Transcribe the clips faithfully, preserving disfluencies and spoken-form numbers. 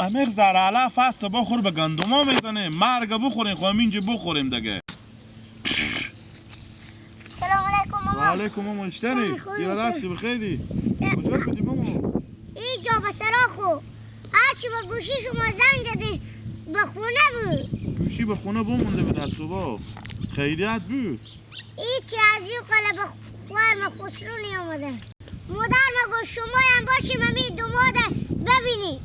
امیر زر علف است بخور، به گندما می‌زنه. مرگ بخورین، خو همینجی بخورین دگه. سلام علیکم ماما. و علیکم ماما، اشتری؟ سلام، خوبی؟ یاد هستی بخیری؟ کجا بودی ماما؟ اینجا به سرا خو. هرچی به گوشی شما زنگ زدی، به خونه بود. گوشی به خونه بمونده به دست و با. خیریت بود. هیچی، از این قلب خوار ما خسرو نیامده. مادر ما گفت شما هم باشیم همی دوماده ببینیم.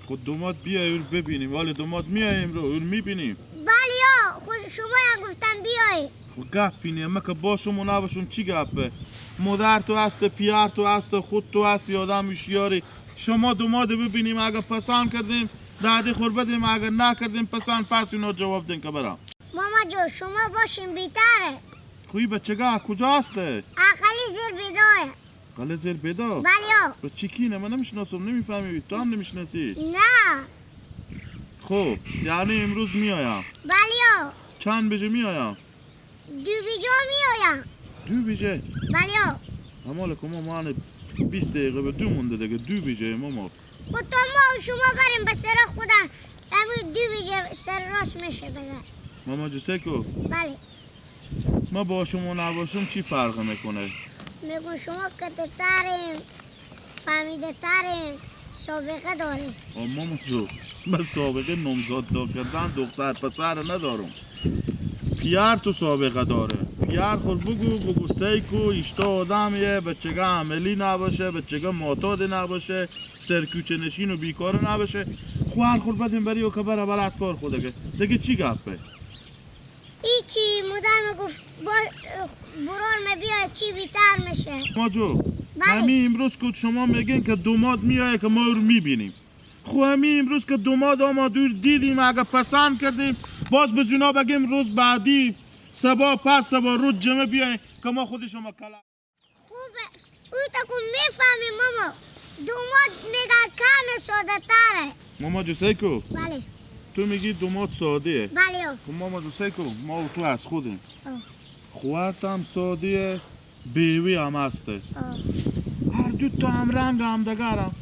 خو دوماد بیای اور ببینیم، ولی دوماد میای امرو اور میبینیم. بله یا، خو شما هم گفتم بیای. خو گپ اینه، اما که باشم و نباشم چی گپه؟ مادر تو هست، پیار تو هست، خود تو هست، آدم هوشیاری. شما دوماد ببینیم، اگه پسند کردیم، دادی خور بدیم، اگه نکردیم پسند، پس اینا جواب دین که برم. ماما جو، شما باشین بیتره. خوی بچگا کجا هسته؟ اقلی زیر بیدایه. قلعه زیر بیدا؟ بله یا. به چی کینه؟ من نمیشناسم، نمیفهمی، تو هم نمیشناسی. نه. خب، یعنی امروز میایم؟ بله یا. چند بجه میایم؟ دو بجه میایم. دو بجه؟ بله یا. اما لکه ما مانه بیست دقیقه به دو مونده دیگه، دو بجه ماما. خب تا ما و شما بریم به سر خودم، همون دو بجه سر راست می‌شه بگه. ماما جو سیکو؟ بله. ما باشم و نباشم چی فرق می‌کنه؟ می‌گم شما کته‌ترین، فهمیده‌ترین، سابقه دارین. آه، ماما جو، من سابقه نامزاد کردن دختر پسر ندارم. پیار تو سابقه داره. پیار خور بگو، بگو سیکو، اشتا آدمیه، بچگه عملی نباشه، بچگه معتاد نباشه، سرکوچه نشین و بیکاره نباشه. خو هر خور بدیم بری و که بره برات کار خود دگه. دگه چی گپه؟ هیچی، مادر ما گفت با-، برار ما بیا چی بیتر می‌شه. ماما جو، بله. همی امروز که شما میگین که دوماد میایه که ما او رو می‌بینیم. خو همی امروز که دوماد آمد او رو دیدیم، اگه پسند کردیم، باز به زونا بگیم روز بعدی، صبا پس صبا روز جمعه بیاین که ما خود شما کلا. خوبه. او تا کو می‌فهمی ماما. دوماد میگه کم ساده تره. ماما جو سیکو؟ بله. تو میگی دوماد ساده‌یه. بله. خب ماما جو سیکو، ما و تو از خودیم. آه. خوارت هم ساده‌یه، بیوی هم هسته. آه. هر دو تا هم رنگ همدگرم.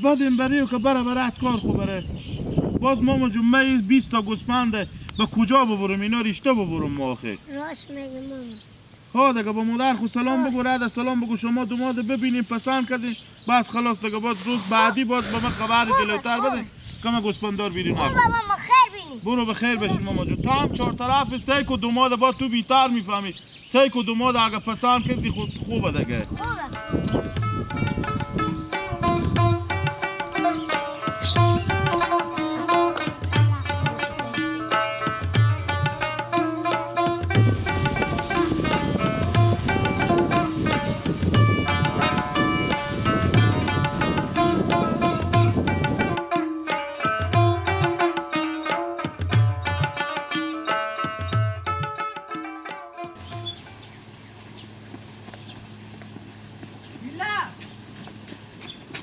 بدیم بریو که بره بره ات کار خو بره. باز ماما جو، من بیست تا گوسپنده به کجا ببرم؟ اینا ریشته ببرم ما آخه. راست میگی ماما. ها دگه با مادر خو سلام بگو، رد سلام بگو، شما دوماد ببینیم، پسند کردیم، بس خلاص دگه. باز روز بعدی باز به من خبر جلوتر بدین که من گوسپندار بیرون. خوبه ماما، خیر بینی. برو به خیر بشی ماما جو. تو هم چهار طرف سیکو دوماد با تو بیتر می‌فهمی. سیکو دوماد اگه پسند کردی خود خوبه دگه. خوبه.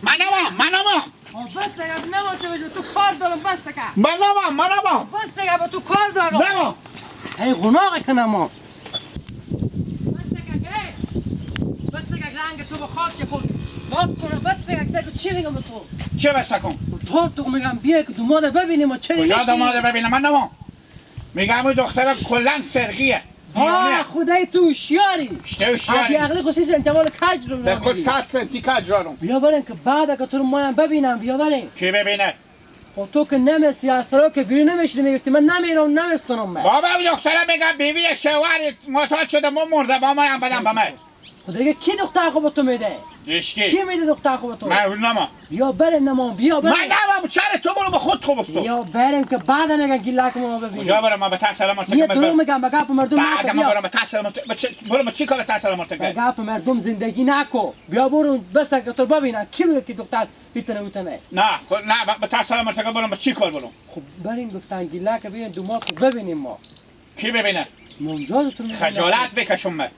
من نمام، من نمام. آه، بس دیگه، نماز بجو، تو کار دارم، بس دیگه. من نمام، من نمام. بس دیگه، با تو کار دارم. نمام. ای غناغ کنم ما. بس دیگه، ای. بس دیگه، رنگ تو با خاک چه کن. باب کنم، بس دیگه، سه تو چی می‌گم به تو؟ چه بس کن؟ تو، تو می‌گم بیا که دوماده ببینیم و چه کجا می‌گی؟ دوماده ببینم؟ من نمام. می‌گم اون دختره کلاً سرگیه. آه، دیونه. خدای تو هوشیاری. اشته هوشیاری. آبی عقلی خو سی سنتی مال کج رو به خود نمی‌دی. صد سنتی کج رو رو. بیا بریم که بعد اگه تو رو مایم ببینم، بیا بریم. کی ببینه؟ و تو که نمیستی، از سرا که بیرون نمیشی، می‌گفتی من نمیرم، نمیستونم من. بابا، اون دختره می‌گم بیوی شوهر معتاد شده، ما مرده، با ما هم بدن به من. خب دیگه کی دختر خو به تو می‌ده؟ هیچکی. کی می‌ده دختر خو به تو؟ من اون نما. بیا بریم نما، بیا بریم. من نما، چرا تو برو به خود خو بستو. بیا بریم که بعد نگه گیلک ما ببین. کجا برم؟ من به ترس سلامت یه تکم دروغ برم. می‌گم، به گپ مردم بعد نکو، من بیا. برم به ترس سلامت، به چه-، برم به چی کار به ترس سلامت تکم؟ به گپ مردم زندگی نکو. بیا برو، بس که تو ببینن. کی می‌گه که دختر بیتنه اوتنه؟ نه، خب نه، به-، به ترس سلامت تکم برم، به چی کار برم؟ خب بریم گفتن گیلک ببین، دو ماه خب ببینیم ما. کی ببینه؟ مونجا تو می‌بینی. خجالت بکشم من.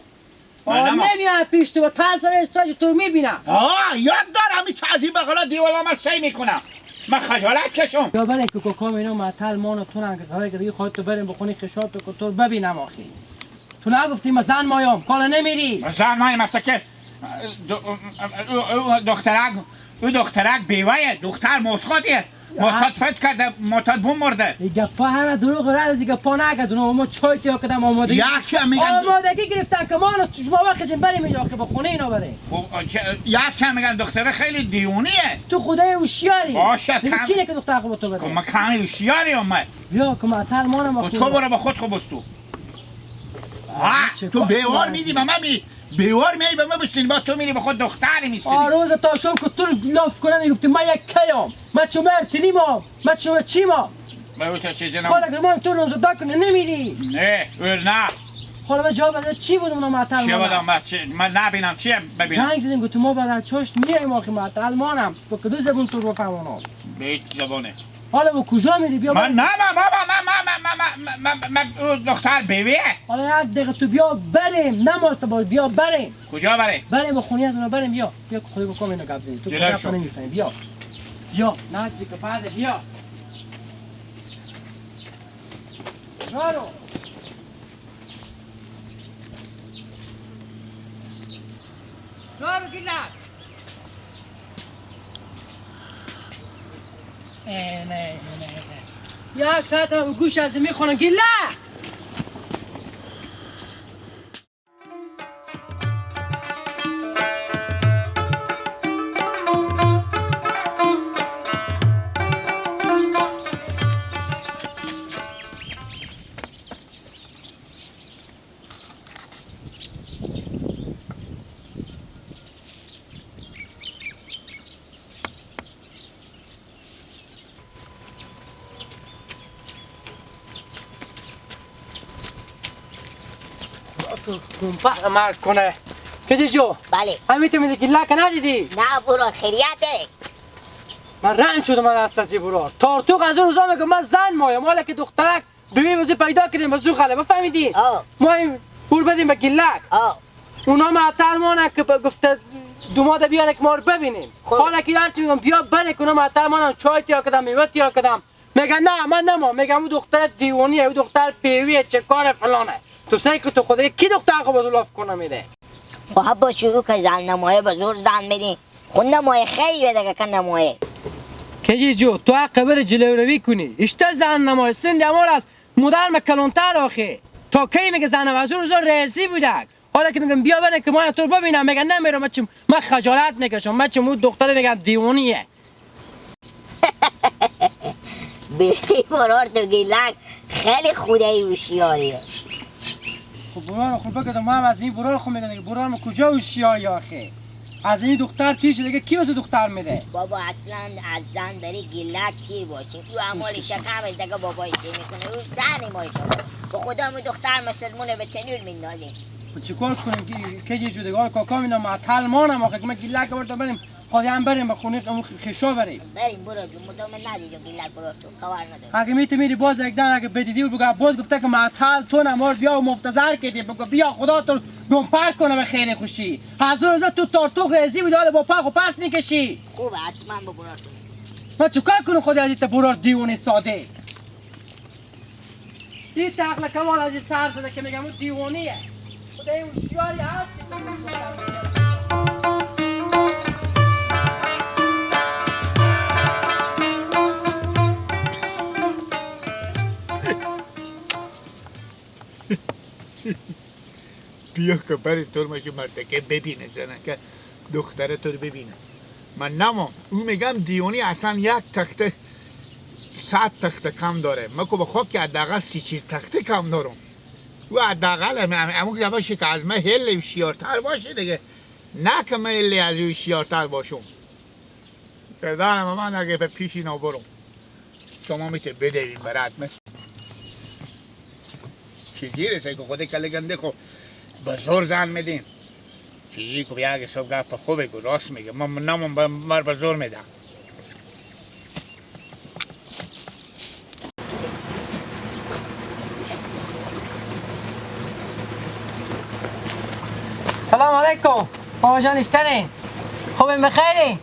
آه، من نما. نمیاد پیش تو، با ترس استاج تو رو می‌بینم. آه، یاد دارم این تعظیم بغلا دیوالا من سی می‌کنم. من خجالت کشم. یا برین که کوکام اینا معطل مان و تونن که قراره که دیگه خواهد تو بریم بخونی خشات تو که تو رو ببینم آخی. تو نگفتی ما زن مایام، کالا نمیری. من زن مایم است که دو-، او، او، او دخترک، او دخترک بیوه‌یه، دختر معتادیه. معتاد فوت کرده، معتاد بمرده. ای گپا همه دروغ رد، از ای گپا نگه، دونو ما چای تیا کدم آمادگی. یکی هم می‌گن آمادگی گرفتن که ما رو شما وقت بریم اینجا که به خونه اینا بریم. خب، چه، یکی هم می‌گن دختره خیلی دیونیه. تو خدای هوشیاری. باشه، ببین کم. کینه که دختر خود تو بده. خب، ما کم هوشیاری هم. بیا که معطل مانم و تو برو به خود خو بستو. آه، چه تو کار بیوار کنم؟ می‌دی به من می-، بیوار می‌ای به من بستینی، با تو می‌ری به خود دختری می‌ستینی. آه، روز تا شام که تو رو لاف کنم می‌گفتی من یک کیام، من چه مرتینی ما، من چه چی ما. من او تا چیزی نم-، حالا که ما تو روز دا کنه نمی‌ری. نه، اور نه. حالا من جواب بده چی بود اونا معطل چی مانم؟ بودم من چی؟ من نبینم چی ببینم؟ زنگ زدیم گفت ما بعد از چاشت میایم آخه معطل مانم. تو که دو زبون تو رو فهمونم. به هیچ زبانه. حالا با کجا می‌ری؟ بیا من بریم. نه، من، من، من، او دختر بیویه. حالا یک دقیقه تو بیا بریم. نماسته باش، بیا بریم. کجا بریم؟ بریم به خونی از اونا بریم. بیا، بیا که خودی بکنم اینو گپ زنی. تو جلو کجا شو. نمی‌فهمی. بیا. بیا، نه جی که بعد بیا. برو. برو گیلک. اه، نه، نه، نه. یک ساعت هم گوش از می‌خونم. گیلک! تو گونپر مرگ کنه. کجی جو؟ بله. همی تو می‌دی گیلک ندیدی؟ نه برار، خیریته. من رنج شدم از دست ازی برار. تارتوق از اون روزا میگه من زن مایم، حالا که دخترک دوی بزو پیدا کردیم، بزو غله، بفهمیدی؟ آه. ما این بور بدیم به گیلک. آه. اونا معطل مانن که ب-، گفته دوماده بیاره که ما رو ببینیم. خب. حالا که هرچی می‌گم بیا بره که اونا معطل مانن، چای تیار کدم، میوه تیار کدم. میگه نه، من نما. میگم او دختر دیوانیه، او دختر پیویه، چه کار فلانه. تو سعی که تو خود کی دختر خو بزو لاف کنه می‌ره؟ خب، حب باشه، او که زن نمایه به زور زن می‌رین. خو نمایه خیره دگه که نمایه. کجی جو، تو حق بر جلو روی کنی. اشته زن نمایه سند امار از مدرم کلانتر آخه. تا کی میگه زن و زور زور راضی بودک. حالا که میگم بیا بره که ما تو رو ببینم، میگه نمیرم، من چم-، من خجالت میکشم، من چم او دختره میگم دیوانیه. بی برار تو گیلک خیلی خودای هوشیاریه. خب برار خو بگردم، ما هم از این برار خو می‌گم دیگه. برار ما کجا هوشیاری آخه؟ از این دختر تیر شده دیگه، کی واسه دختر می‌ده؟ بابا اصلاً از زن بری گیلک تیر باشیم. او اعمال شکم دیگه بابای چی می‌کنه؟ او زن مای تو. به خدا مو دختر مسلمونه به تنور میندازیم. خب چیکار کنیم؟ کی، کی جی جودگار کاکا می‌نم معطل مانم آخه که من گیلک بردم بریم. خواهی هم بریم به خونه اون خ-، خیشا بریم. بریم برو جو، مدام ندیدم گیلک برو تو، خبر ندارم. اگه می‌تونی می‌ری باز یک دم اگه بدیدی و بگو، باز گفته که معطل تو نمار بیا و مفتزر کردی، بگو بیا خدا تو گمپر کنه به خیر خوشی. هزار هزار تو تارتوق ریزی بود، حالا با پا خو پس می‌کشی. خوبه، حتماً با برار تو. من چیکار کنم خود عزیز برار دیوانه ساده؟ این تقله کمال از این سر زده که می‌گم اون دیوانیه. خدای هوشیاری هست که تو بیا که بری ترمش مرتکه ببینه، زنکه دختره تو رو ببینه. من نمام. او می‌گم دیونی اصلاً یک تخته صد تخته کم داره. من که به خاک که حداقل سی چهل تخته کم دارم. او حداقل هم-، هم-، همون زمان شه که از من هل هوشیارتر باشه دیگه. نه که من هل از او هوشیارتر باشم. پدرم من اگه به پیش اینا برم. شما می‌تونید بدوین برات من. چیزی رسه که خود کله گنده خو به زور زن می‌دین. چیزی که بیا اگه صبح گپ خوبه که راست میگه. من نمام به مر به زور می‌دم. سلام علیکم. بابا جان اشتنی. خوبین بخیری؟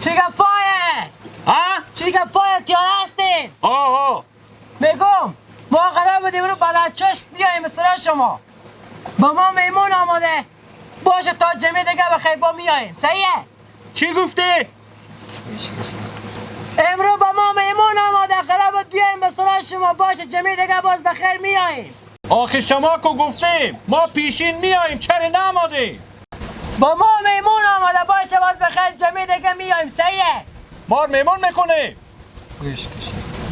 چی گپایه؟ ها؟ چی گپایه تیار هستین؟ آه، آه. می‌گم، ما قرار بودیم رو بعد از چشم بیاییم سر شما. با ما میمون آمده. باشه، تا جمعه دیگه بخیر با میاییم. صحیحه؟ چی گفتی؟ امرو با ما مهمون آماده، قرار بود بیایم به سراغ شما. باشه، جمعه دیگه باز بخیر میاییم. آخه شما کو گفتیم ما پیشین میاییم، چرا نامادیم؟ با ما مهمون آماده، باشه، باز بخیر، جمعه دیگه میاییم. صحیحه؟ ما رو مهمون می‌کنیم.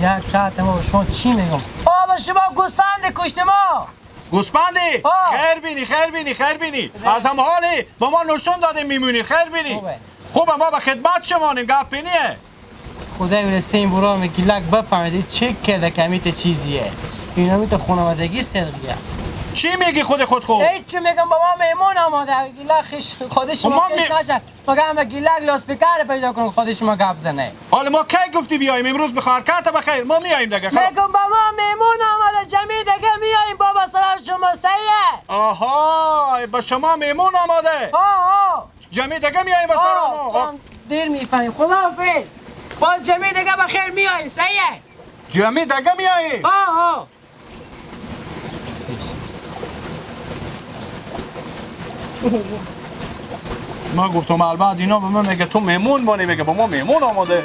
یک ساعت ما به شما چی می‌گم؟ آ، به شما گوسفند کشت ما. گوسپندی؟ آه. خیر بینی، خیر بینی، خیر بینی. از هم حالی با ما نشون داده میمونی، خیر بینی. خوبه. خوبه، ما به خدمت شما نیم، گپی نیه. خدای ورسته این برام گیلک بفهمید این چه کرده کمیت چیزیه. اینا می‌ته خانوادگی سر دیگه. چی میگی خود خود خو؟ هیچ چی می‌گم، بابا مهمون آماده. گیلک خیش، خودش خب ما مخیش می- نشه. مگه همه گیلک لاسپیکر پیدا کنه، خود شما گپ زنه. حالا ما کی گفتی بیایم؟ امروز بخیر، کاته بخیر، ما میایم دیگه، خلاص. می‌گم با ما مهمون آمده، جمعی دیگه میایم، بابا سلام شما سیه. آها، به شما مهمون آمده. ها، ها. جمعی دیگه میایم به سلام. ها، ها. دیر می‌فهمیم. خداحافظ. باز جمعی دیگه بخیر میایم، سیه. جمعی دیگه میایم. ها، ها. ما گفتم البته اینا به من میگه تو مهمون مانی، میگه با ما مهمون آمده.